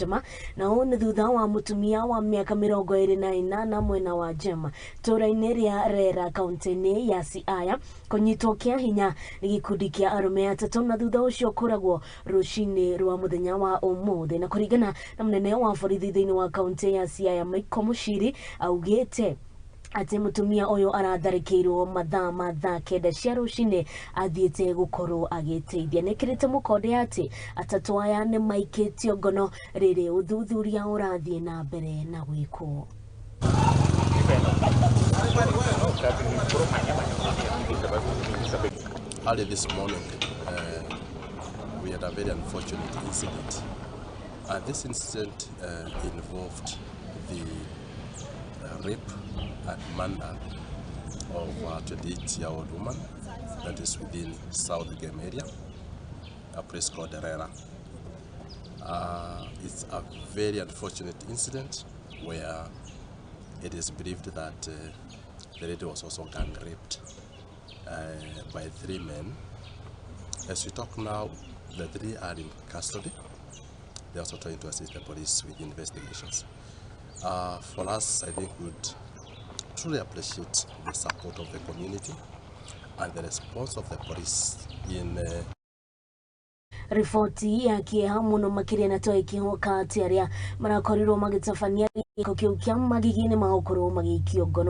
Njema na ũũ nĩ thutha wa mũtumia wa mĩaka 28 mwena wa Njema itũũra-inĩ rĩa Rera kaunti-inĩ ya Siaya kũnyitwo kĩa hinya nĩ gĩkundi kĩa arũme atatũ na thutha ũcio kũragwo rũcinĩ rwa mũthenya wa ũmũthĩ. Na kũringana na mũnene wa borithi thĩinĩ wa kaunti ya Siaya Michael Mushiri, augĩte atĩ mũtumia ũyũ aratharĩkĩirwo mathaa ma thaa 9 cia rũcinĩ athiĩte gũkorwo agĩteithia. Nĩkĩrĩte mũkonde atĩ atatũ aya nĩ maikĩtio ngono rĩrĩ ũthuthuria ũrathiĩ na mbere na gwĩkwo. Early this morning, we had a very unfortunate incident. This incident involved the rape and murder of a 28-year-old woman that is within South Game area, a place called Herrera. It's a very unfortunate incident where it is believed that the lady was also gang raped by three men. As we talk now, the three are in custody. They are also trying to assist the police with investigations. For us, I think we would truly appreciate the support of the community and the response of the police in Riboti ya kĩeha mũno makĩria na to ĩkĩhoka atĩ arĩa marakorirwo magĩtabania gĩko kĩu kĩa magigi nĩ magũkorwo magĩikio ngono.